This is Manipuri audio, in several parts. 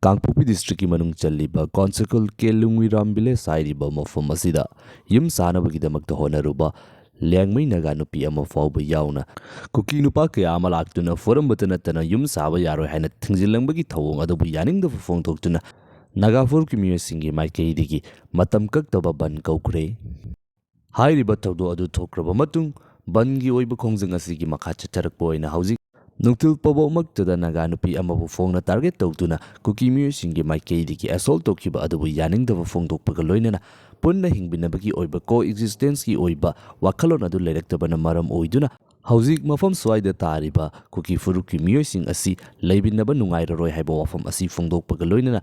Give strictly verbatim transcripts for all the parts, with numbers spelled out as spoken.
ꯀꯥꯡꯄꯣꯛꯄꯤ ꯗꯤꯁꯇ꯭ꯔꯤꯛꯀꯤ ꯃꯅꯨꯡ ꯆꯜꯂꯤꯕ ꯀꯣꯟꯁꯀꯜ ꯀꯦ ꯂꯨꯡꯋꯤꯔꯥꯝ ꯚꯤꯂꯦꯖ ꯍꯥꯏꯔꯤꯕ ꯃꯐꯝ ꯑꯁꯤꯗ ꯌꯨꯝ ꯁꯥꯅꯕꯒꯤꯗꯃꯛꯇ ꯍꯣꯠꯅꯔꯨꯕ ꯂꯤꯌꯥꯡꯃꯩ ꯅꯥꯒꯥ ꯅꯨꯄꯤ ꯑꯃ ꯐꯥꯎꯕ ꯌꯥꯎꯅ ꯀꯨꯀꯤ ꯅꯨꯄꯥ ꯀꯌꯥ ꯑꯃ ꯂꯥꯛꯇꯨꯅ ꯐꯨꯔꯝꯕꯇ ꯅꯠꯇꯅ ꯌꯨꯝ ꯁꯥꯕ ꯌꯥꯔꯣꯏ ꯍꯥꯏꯅ ꯊꯤꯡꯖꯤꯜꯂꯝꯕꯒꯤ ꯊꯧꯑꯣꯡ ꯑꯗꯨꯕꯨ ꯌꯥꯅꯤꯡꯗꯕ ꯐꯣꯡꯗꯣꯛꯇꯨꯅ ꯅꯥꯒꯥ ꯐꯨꯔꯨꯞꯀꯤ ꯃꯤꯑꯣꯏꯁꯤꯡꯒꯤ ꯃꯥꯏꯀꯩꯗꯒꯤ ꯃꯇꯝ ꯀꯛꯇꯕ ꯕꯟ ꯀꯧꯈ꯭ꯔꯦ꯫ ꯍꯥꯏꯔꯤꯕ ꯊꯧꯗꯣꯛ ꯑꯗꯨ ꯊꯣꯛꯈ꯭ꯔꯕ ꯃꯇꯨꯡ ꯕꯟꯒꯤ ꯑꯣꯏꯕ ꯈꯣꯡꯖꯪ ꯑꯁꯤꯒꯤ ꯃꯈꯥ ꯆꯠꯊꯔꯛꯄ ꯑꯣꯏꯅ ꯍꯧꯖꯤꯛ ꯅꯨꯡꯊꯤꯜ ꯄꯣꯕꯣꯛꯃꯛꯇꯗ ꯅꯥꯒꯥ ꯅꯨꯄꯤ ꯑꯃꯕꯨ ꯐꯣꯡꯅ ꯇꯥꯔꯒꯦꯠ ꯇꯧꯗꯨꯅ ꯀꯨꯀꯤ ꯃꯤꯑꯣꯏꯁꯤꯡꯒꯤ ꯃꯥꯏꯀꯩꯗꯒꯤ ꯑꯦꯁꯣꯜ ꯇꯧꯈꯤꯕ ꯑꯗꯨꯕꯨ ꯌꯥꯅꯤꯡꯗꯕ ꯐꯣꯡꯗꯣꯛꯄꯒ ꯂꯣꯏꯅꯅ ꯄꯨꯟꯅ ꯍꯤꯡꯃꯤꯟꯅꯕꯒꯤ ꯑꯣꯏꯕ ꯀꯣ ꯑꯦꯛꯖꯤꯁꯇꯦꯟꯁꯀꯤ ꯑꯣꯏꯕ ꯋꯥꯈꯜꯂꯣꯟ ꯑꯗꯨ ꯂꯩꯔꯛꯇꯕꯅ ꯃꯔꯝ ꯑꯣꯏꯗꯨꯅ ꯍꯧꯖꯤꯛ ꯃꯐꯝ ꯁ꯭ꯋꯥꯏꯗ ꯇꯥꯔꯤꯕ ꯀꯨꯀꯤ ꯐꯨꯔꯨꯞꯀꯤ ꯃꯤꯑꯣꯏꯁꯤꯡ ꯑꯁꯤ ꯂꯩꯃꯤꯟꯅꯕ ꯅꯨꯡꯉꯥꯏꯔꯔꯣꯏ ꯍꯥꯏꯕ ꯋꯥꯐꯝ ꯑꯁꯤ ꯐꯣꯡꯗꯣꯛꯄꯒ ꯂꯣꯏꯅꯅ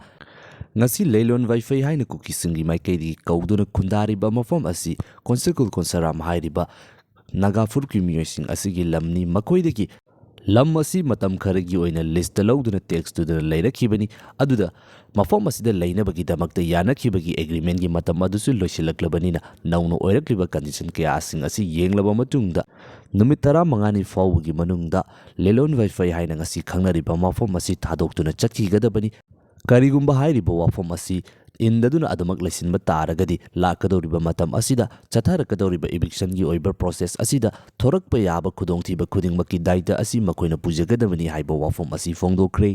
ꯉꯁꯤ ꯂꯩꯂꯣꯟ ꯋꯥꯏꯐꯩ ꯍꯥꯏꯅ ꯀꯨꯀꯤꯁꯤꯡꯒꯤ ꯃꯥꯏꯀꯩꯗꯒꯤ ꯀꯧꯗꯨꯅ ꯈꯨꯟꯗꯥꯔꯤꯕ ꯃꯐꯝ ꯑꯁꯤ ꯀꯣꯟꯁꯀꯨꯜ ꯀꯣꯟꯁꯥꯔꯥꯝ ꯍꯥꯏꯔꯤꯕ ꯅꯥꯒꯥ ꯐꯨꯔꯨꯞꯀꯤ ꯃꯤꯑꯣꯏꯁꯤꯡ ꯑꯁꯤꯒꯤ ꯂꯝꯅꯤ꯫ ꯃꯈꯣꯏꯗꯒꯤ ꯂꯝ ꯑꯁꯤ ꯃꯇꯝ ꯈꯔꯒꯤ ꯑꯣꯏꯅ ꯂꯤꯁꯇ ꯂꯧꯗꯨꯅ ꯇꯦꯛꯁ ꯇꯧꯗꯨꯅ ꯂꯩꯔꯛꯈꯤꯕꯅꯤ꯫ ꯑꯗꯨꯗ ꯃꯐꯝ ꯑꯁꯤꯗ ꯂꯩꯅꯕꯒꯤꯗꯃꯛꯇ ꯌꯥꯅꯈꯤꯕꯒꯤ ꯑꯦꯒ꯭ꯔꯤꯃꯦꯟꯒꯤ ꯃꯇꯝ ꯑꯗꯨꯁꯨ ꯂꯣꯏꯁꯤꯜꯂꯛꯂꯕꯅꯤꯅ ꯅꯧꯅ ꯑꯣꯏꯔꯛꯂꯤꯕ ꯀꯟꯗꯤꯁꯟ ꯀꯌꯥꯁꯤꯡ ꯑꯁꯤ ꯌꯦꯡꯂꯕ ꯃꯇꯨꯡꯗ ꯅꯨꯃꯤꯠ ꯇꯔꯥꯃꯉꯥꯅꯤ ꯐꯥꯎꯕꯒꯤ ꯃꯅꯨꯡꯗ ꯂꯦꯂꯣꯟ ꯋꯥꯏꯐꯩ ꯍꯥꯏꯅ ꯉꯁꯤ ꯈꯪꯅꯔꯤꯕ ꯃꯐꯝ ꯑꯁꯤ ꯊꯥꯗꯣꯛꯇꯨꯅ ꯆꯠꯈꯤꯒꯗꯕꯅꯤ꯫ ꯀꯔꯤꯒꯨꯝꯕ ꯍꯥꯏꯔꯤꯕ ꯋꯥꯐꯝ ꯑꯁꯤ ꯏꯟꯗꯗꯨꯅ ꯑꯗꯨꯃꯛ ꯂꯩꯁꯤꯟꯕ ꯇꯥꯔꯒꯗꯤ ꯂꯥꯛꯀꯗꯧꯔꯤꯕ ꯃꯇꯝ ꯑꯁꯤꯗ ꯆꯠꯊꯔꯛꯀꯗꯧꯔꯤꯕ ꯏꯚꯤꯛꯁꯟꯒꯤ ꯑꯣꯏꯕ ꯄ꯭ꯔꯣꯁꯦꯁ ꯑꯁꯤꯗ ꯊꯣꯔꯛꯄ ꯌꯥꯕ ꯈꯨꯗꯣꯡꯊꯤꯕ ꯈꯨꯗꯤꯡꯃꯛꯀꯤ ꯗꯥꯏꯇ ꯑꯁꯤ ꯃꯈꯣꯏꯅ ꯄꯨꯖꯒꯗꯕꯅꯤ ꯍꯥꯏꯕ ꯋꯥꯐꯝ ꯑꯁꯤ ꯐꯣꯡꯗꯣꯛꯈ꯭ꯔꯦ꯫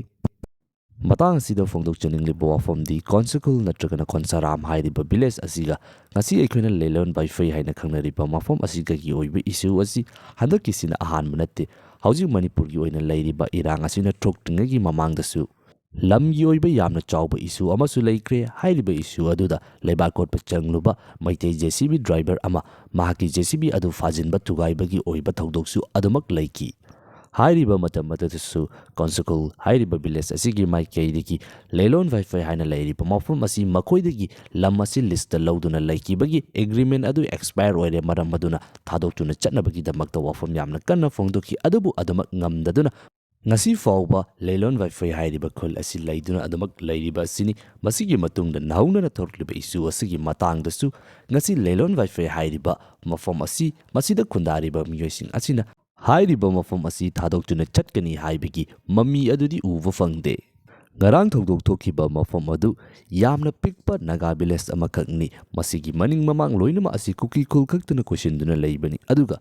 ꯃꯇꯥꯡ ꯑꯁꯤꯗ ꯐꯣꯡꯗꯣꯛꯆꯅꯤꯡꯂꯤꯕ ꯋꯥꯐꯝꯗꯤ ꯀꯣꯟꯁꯀꯨꯜ ꯅꯠꯇ꯭ꯔꯒꯅ ꯀꯣꯟꯁꯥꯔꯥꯝ ꯍꯥꯏꯔꯤꯕ ꯚꯤꯂꯦꯖ ꯑꯁꯤꯒ ꯉꯁꯤ ꯑꯩꯈꯣꯏꯅ ꯂꯦꯂꯣꯟ ꯕꯥꯏꯐꯩ ꯍꯥꯏꯅ ꯈꯪꯅꯔꯤꯕ ꯃꯐꯝ ꯑꯁꯤꯒꯒꯤ ꯑꯣꯏꯕ ꯏꯁꯨ ꯑꯁꯤ ꯍꯟꯗꯛꯀꯤꯁꯤꯅ ꯑꯍꯥꯟꯕ ꯅꯠꯇꯦ꯫ ꯍꯧꯖꯤꯛ ꯃꯅꯤꯄꯨꯔꯒꯤ ꯑꯣꯏꯅ ꯂꯩꯔꯤꯕ ꯏꯔꯥꯡ ꯑꯁꯤꯅ ꯊꯣꯛꯇ꯭ꯔꯤꯉꯩꯒꯤ ꯃꯃꯥꯡꯗꯁꯨ ꯂꯝꯒꯤ ꯑꯣꯏꯕ ꯌꯥꯝꯅ ꯆꯥꯎꯕ ꯏꯁꯨ ꯑꯃꯁꯨ ꯂꯩꯈ꯭ꯔꯦ꯫ ꯍꯥꯏꯔꯤꯕ ꯏꯁꯨ ꯑꯗꯨꯗ ꯂꯩꯕꯥꯛ ꯀꯣꯠꯄ ꯆꯪꯂꯨꯕ Meitei J C B driver ꯑꯃ ꯃꯍꯥꯛꯀꯤ ꯖꯦ ꯁꯤ ꯕꯤ ꯑꯗꯨ ꯐꯥꯖꯤꯟꯕ ꯊꯨꯒꯥꯏꯕꯒꯤ ꯑꯣꯏꯕ ꯊꯧꯗꯣꯛꯁꯨ ꯑꯗꯨꯃꯛ ꯂꯩꯈꯤ꯫ ꯍꯥꯏꯔꯤꯕ ꯃꯇꯝ ꯑꯗꯨꯗꯁꯨ ꯀꯣꯟꯁꯀꯨꯜ ꯍꯥꯏꯔꯤꯕ ꯚꯤꯂꯦꯖ ꯑꯁꯤꯒꯤ ꯃꯥꯏꯀꯩꯗꯒꯤ ꯂꯦꯂꯣꯟ ꯋꯥꯏꯐꯩ ꯍꯥꯏꯅ ꯂꯩꯔꯤꯕ ꯃꯐꯝ ꯑꯁꯤ ꯃꯈꯣꯏꯗꯒꯤ ꯂꯝ ꯑꯁꯤ ꯂꯤꯁꯇ ꯂꯧꯗꯨꯅ ꯂꯩꯈꯤꯕꯒꯤ ꯑꯦꯒ꯭ꯔꯤꯃꯦꯟ ꯑꯗꯨ ꯑꯦꯛꯁꯄꯥꯌꯔ ꯑꯣꯏꯔꯦ꯫ ꯃꯔꯝ ꯑꯗꯨꯅ ꯊꯥꯗꯣꯛꯇꯨꯅ ꯆꯠꯅꯕꯒꯤꯗꯃꯛꯇ ꯋꯥꯐꯝ ꯌꯥꯝꯅ ꯀꯟꯅ ꯐꯣꯡꯗꯣꯛꯈꯤ꯫ ꯑꯗꯨꯕꯨ ꯑꯗꯨꯃꯛ ꯉꯝꯗꯗꯨꯅ ꯉꯁꯤ ꯐꯥꯎꯕ ꯂꯦꯂꯣꯟ ꯋꯥꯏꯐꯩ ꯍꯥꯏꯔꯤꯕ ꯈꯨꯜ ꯑꯁꯤ ꯂꯩꯗꯨꯅ ꯑꯗꯨꯃꯛ ꯂꯩꯔꯤꯕ ꯑꯁꯤꯅꯤ꯫ ꯃꯁꯤꯒꯤ ꯃꯇꯨꯡꯗ ꯅꯧꯅꯅ ꯊꯣꯔꯛꯂꯤꯕ ꯏꯁꯨ ꯑꯁꯤꯒꯤ ꯃꯇꯥꯡꯗꯁꯨ ꯉꯁꯤ ꯂꯦꯂꯣꯟ ꯋꯥꯏꯐꯩ ꯍꯥꯏꯔꯤꯕ ꯃꯐꯝ ꯑꯁꯤ, ꯃꯁꯤꯗ ꯈꯨꯟꯗꯥꯔꯤꯕ ꯃꯤꯑꯣꯏꯁꯤꯡ ꯑꯁꯤꯅ ꯍꯥꯏꯔꯤꯕ ꯃꯐꯝ ꯑꯁꯤ ꯊꯥꯗꯣꯛꯇꯨꯅ ꯆꯠꯀꯅꯤ ꯍꯥꯏꯕꯒꯤ ꯃꯃꯤ ꯑꯗꯨꯗꯤ ꯎꯕ ꯐꯪꯗꯦ꯫ ꯉꯔꯥꯡ ꯊꯧꯗꯣꯛ ꯊꯣꯛꯈꯤꯕ ꯃꯐꯝ ꯑꯗꯨ ꯌꯥꯝꯅ ꯄꯤꯛꯄ ꯅꯥꯒꯥ ꯚꯤꯂꯦꯖ ꯑꯃꯈꯛꯅꯤ꯫ ꯃꯁꯤꯒꯤ ꯃꯅꯤꯡ ꯃꯃꯥꯡ ꯂꯣꯏꯅꯃꯛ ꯑꯁꯤ ꯀꯨꯀꯤ ꯈꯨꯜ ꯈꯛꯇꯅ ꯀꯣꯏꯁꯤꯟꯗꯨꯅ ꯂꯩꯕꯅꯤ꯫ ꯑꯗꯨꯒ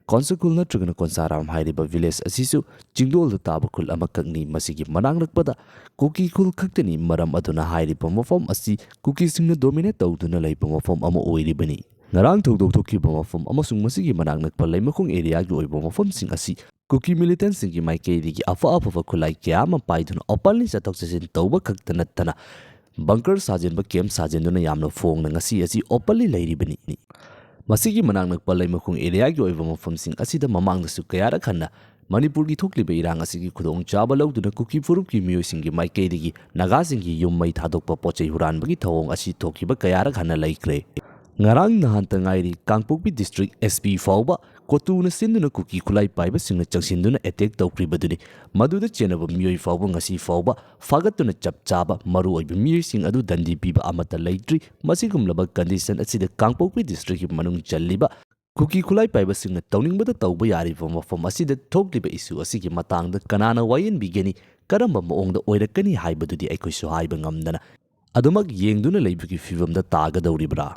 ꯀꯣꯟꯁꯀꯨꯜ ꯅꯠꯇ꯭ꯔꯒꯅ ꯀꯣꯟꯁꯥꯔꯥꯝ ꯍꯥꯏꯔꯤꯕ ꯚꯤꯂꯦꯖ ꯑꯁꯤꯁꯨ ꯆꯤꯡꯗꯣꯜꯗ ꯇꯥꯕ ꯈꯨꯜ ꯑꯃꯈꯛꯅꯤ꯫ ꯃꯁꯤꯒꯤ ꯃꯅꯥꯛ ꯅꯛꯄꯗ ꯀꯨꯀꯤ ꯈꯨꯜ ꯈꯛꯇꯅꯤ꯫ ꯃꯔꯝ ꯑꯗꯨꯅ ꯍꯥꯏꯔꯤꯕ ꯃꯐꯝ ꯑꯁꯤ ꯀꯨꯀꯤꯁꯤꯡꯅ ꯗꯣꯃꯤꯅꯦꯠ ꯇꯧꯗꯨꯅ ꯂꯩꯕ ꯃꯐꯝ ꯑꯃ ꯑꯣꯏꯔꯤꯕꯅꯤ꯫ ꯉꯔꯥꯡ ꯊꯧꯗꯣꯛ ꯊꯣꯛꯈꯤꯕ ꯃꯐꯝ ꯑꯃꯁꯨꯡ ꯃꯁꯤꯒꯤ ꯃꯅꯥꯛ ꯅꯛꯄ ꯂꯩꯃꯈꯣꯡ ꯑꯦꯔꯤꯌꯥꯒꯤ ꯑꯣꯏꯕ ꯃꯐꯝꯁꯤꯡ ꯑꯁꯤ ꯀꯨꯀꯤ ꯃꯤꯂꯤꯇꯦꯟꯁꯤꯡꯒꯤ ꯃꯥꯏꯀꯩꯗꯒꯤ ꯑꯐ ꯑꯐꯕ ꯈꯨꯠꯂꯥꯏ ꯀꯌꯥ ꯑꯃ ꯄꯥꯏꯗꯨꯅ openly ꯆꯠꯊꯣꯛ ꯆꯠꯁꯤꯟ ꯇꯧꯕ ꯈꯛꯇ ꯅꯠꯇꯅ ꯕꯪꯀꯔ ꯁꯥꯖꯤꯟꯕ, ꯀꯦꯝꯞ ꯁꯥꯖꯤꯟꯗꯨꯅ ꯌꯥꯝꯅ ꯐꯣꯡꯅ ꯉꯁꯤ ꯑꯁꯤ openly ꯂꯩꯔꯤꯕꯅꯤ꯫ ꯃꯁꯤꯒꯤ ꯃꯅꯥꯛ ꯅꯛꯄ ꯂꯩꯃꯈꯣꯡ ꯑꯦꯔꯤꯌꯥꯒꯤ ꯑꯣꯏꯕ ꯃꯐꯝꯁꯤꯡ ꯑꯁꯤꯗ ꯃꯃꯥꯡꯗꯁꯨ ꯀꯌꯥꯔꯛ ꯍꯟꯅ ꯃꯅꯤꯄꯨꯔꯒꯤ ꯊꯣꯛꯂꯤꯕ ꯏꯔꯥꯡ ꯑꯁꯤꯒꯤ ꯈꯨꯗꯣꯡꯆꯥꯕ ꯂꯧꯗꯨꯅ ꯀꯨꯀꯤ ꯐꯨꯔꯨꯞꯀꯤ ꯃꯤꯑꯣꯏꯁꯤꯡꯒꯤ ꯃꯥꯏꯀꯩꯗꯒꯤ ꯅꯥꯒꯥꯁꯤꯡꯒꯤ ꯌꯨꯝ ꯃꯩ ꯊꯥꯗꯣꯛꯄ, ꯄꯣꯠ ꯆꯩ ꯍꯨꯔꯥꯟꯕꯒꯤ ꯊꯧꯑꯣꯡ ꯑꯁꯤ ꯊꯣꯛꯈꯤꯕ ꯀꯌꯥꯔꯛ ꯍꯟꯅ ꯂꯩꯈ꯭ꯔꯦ꯫ ꯉꯔꯥꯡ ꯅꯍꯥꯟꯇ ꯉꯥꯏꯔꯤ ꯀꯥꯡꯄꯣꯛꯄꯤ ꯗꯤꯁꯇ꯭ꯔꯤꯛ ꯑꯦꯁ ꯄꯤ ꯐꯥꯎꯕ ꯀꯣꯇꯨꯅ ꯁꯤꯟꯗꯨꯅ ꯀꯨꯀꯤ ꯈꯨꯠꯂꯥꯏ ꯄꯥꯏꯕꯁꯤꯡꯅ ꯆꯪꯁꯤꯟꯗꯨꯅ ꯑꯦꯇꯦꯛ ꯇꯧꯈ꯭ꯔꯤꯕꯗꯨꯅꯤ꯫ ꯃꯗꯨꯗ ꯆꯦꯟꯅꯕ ꯃꯤꯑꯣꯏ ꯐꯥꯎꯕ ꯉꯁꯤ ꯐꯥꯎꯕ ꯐꯥꯒꯠꯇꯨꯅ ꯆꯞ ꯆꯥꯕ ꯃꯔꯨꯑꯣꯏꯕ ꯃꯤꯑꯣꯏꯁꯤꯡ ꯑꯗꯨ ꯗꯟꯗꯤ ꯄꯤꯕ ꯑꯃꯠꯇ ꯂꯩꯇ꯭ꯔꯤ꯫ ꯃꯁꯤꯒꯨꯝꯂꯕ ꯀꯟꯗꯤꯁꯟ ꯑꯁꯤꯗ ꯀꯥꯡꯄꯣꯛꯄꯤ ꯗꯤꯁꯇ꯭ꯔꯤꯛꯀꯤ ꯃꯅꯨꯡ ꯆꯜꯂꯤꯕ ꯀꯨꯀꯤ ꯈꯨꯠꯂꯥꯏ ꯄꯥꯏꯕꯁꯤꯡꯅ ꯇꯧꯅꯤꯡꯕꯗ ꯇꯧꯕ ꯌꯥꯔꯤꯕ ꯃꯐꯝ ꯑꯁꯤꯗ ꯊꯣꯛꯂꯤꯕ ꯏꯁꯨ ꯑꯁꯤꯒꯤ ꯃꯇꯥꯡꯗ ꯀꯅꯥꯅ ꯋꯥꯌꯦꯟꯕꯤꯒꯅꯤ, ꯀꯔꯝꯕ ꯃꯑꯣꯡꯗ ꯑꯣꯏꯔꯛꯀꯅꯤ ꯍꯥꯏꯕꯗꯨꯗꯤ ꯑꯩꯈꯣꯏꯁꯨ ꯍꯥꯏꯕ ꯉꯝꯗꯅ ꯑꯗꯨꯃꯛ ꯌꯦꯡꯗꯨꯅ ꯂꯩꯕꯒꯤ ꯐꯤꯕꯝꯗ ꯇꯥꯒꯗꯧꯔꯤꯕ꯭ꯔꯥ?